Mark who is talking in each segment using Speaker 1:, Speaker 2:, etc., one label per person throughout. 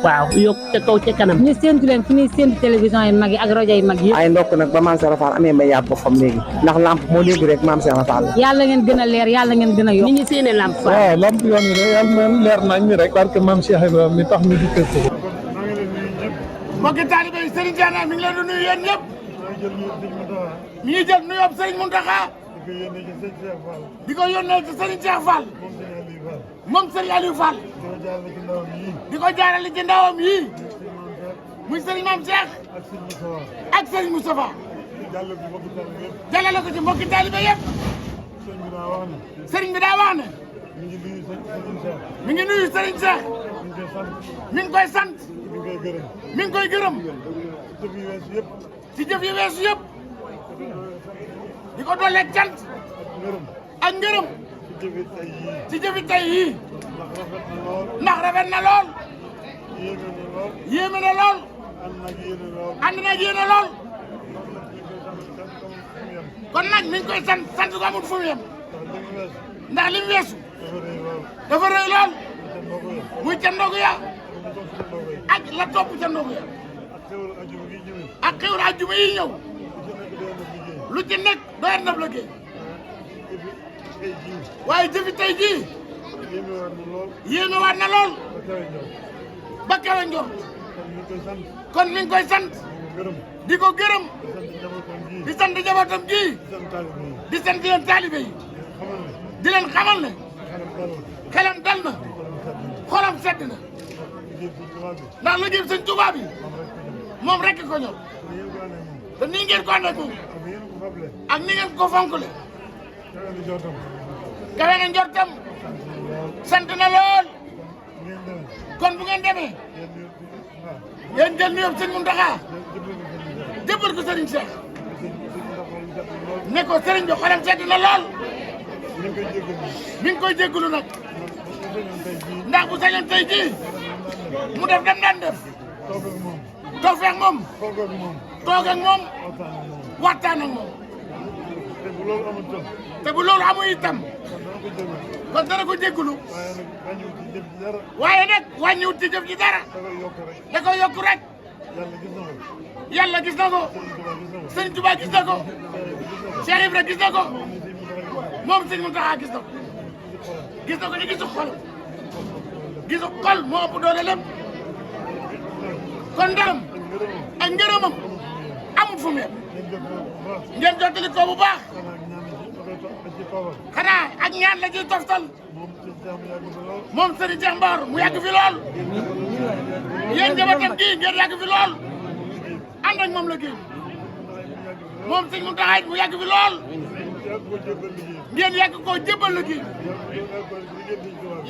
Speaker 1: waaw yokk ca kaw ca kanam.
Speaker 2: ñu séntu leen fi ñuy séntu télévision yi mag yi ak rajo yi mag yi.
Speaker 3: ay ndokk nag ba maam Cheikh Fall amee mbay yaat boppam léegi ndax lamp moo léegi rek maam Cheikh Fall.
Speaker 2: yàlla ngeen gën a leer yàlla ngeen gën a yokk.
Speaker 1: ni ñu séenee lamp fa.
Speaker 4: waaw lamp yoon wi de yàlla na leer nañ ñi rek barke maam Cheikh Ibrahima mi tax ñu di kër ko.
Speaker 5: mbokki taalibe yi Serigne Diana mi ngi leen di nuyu yéen ñëpp. mi ngi jël nuyoo Serigne Mountakha. di ko yónnee ci Serigne Cheikh Fall. moom Serigne Aliou Fall. di ko jaarale ci ndawam yii. muy Serigne Mame Cheikh. ak Serigne Moustapha. jàllale ko ci mbokki taalibe yëpp. Serigne bi daa wax ne. mi ngi nuyu Serigne Cheikh. mi ngi koy sant. mi ngi koy gërëm. ci jëf yi weesu yëpp. di ko dooleeg cant. ak ngërëm. ci jëfi tey yii. ndax rafet na lool. yéeme na lool. ànd na yéene lool. kon nag mi ngi koy sant ko amul fu mu yem. ndax li mu weesu. dafa rëy lool. muy ca ndogu ya. ak la topp ca ndogu ya. ak xewru àjjuma yi ñëw. lu ci nekk doyat na liggéey. waaye jëfi tey jii. yéeme waat na lool. ba kawe njort. kon mi ngi koy sant. di ko gërëm. di sant njabootam gi. di sant yéen taalibe yi. di leen xamal ne. xelam dal na. xolam sedd na. ndax liggéey Sëñ Tuubaa bi moom rek ko ñor. te nii ngeen ko ànd ak moom. ak ni ngeen ko fonkle. kawe na njortam. sant na lool. kon bu ngeen demee. yéen jël nuyoo Sëñ Mountakha. jëbbal ko Serigne Cheikh. ne ko Serigne bi xolam sedd na lool. mi ngi koy jégalu nag. ndax bu sañoon tey jii. mu def dem daan def. toog feex moom. toog ak moom. waxtaan ak moom. te bu loolu amul itam. kon dana ko jégalu. waaye nag wàññiwut ci jëf ji dara. da koy yokk rek. yàlla gis na ko. Sëñ Tuubaa gis na ko. Cheikh Ibra gis na ko. moom Sëñ Mountakha gis na ko. gis na ko ni gisu xol. gisu xol moo ëpp doole lépp. kon ndaram ak ngërëmam amul fu mu yem. ngeen jottali ko bu baax. xanaa ak ñaan la ciy toftal. moom Serigne Cheikh Mbaor mu yàgg fi lool. yéen njabootam gii ngeen yàgg fi lool. ànd ak moom la géej. moom Serigne Mountakha mu yàgg fi lool. ngeen yàgg koo jébbal la géej.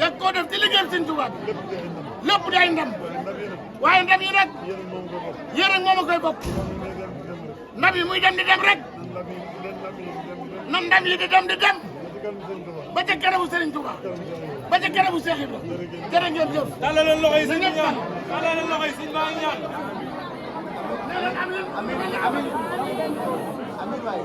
Speaker 5: yàgg koo def ci liggéeyam Serigne Touba bi. lépp day ndam. waaye ndam yi nag. yéen ak moom a koy bokk. ndam yi muy dem di dem rek. na ndam yi di dem di dem. ba ca kanamu Serigne Touba. ba ca kanamu Cheikh Ibra. jërë ngeen jëf.
Speaker 6: tàllal leen loxo yi sëñ bi ñaan. tàllal leen loxo yi sëñ baa ngi ñaan.
Speaker 5: amiin amiin amiin waay.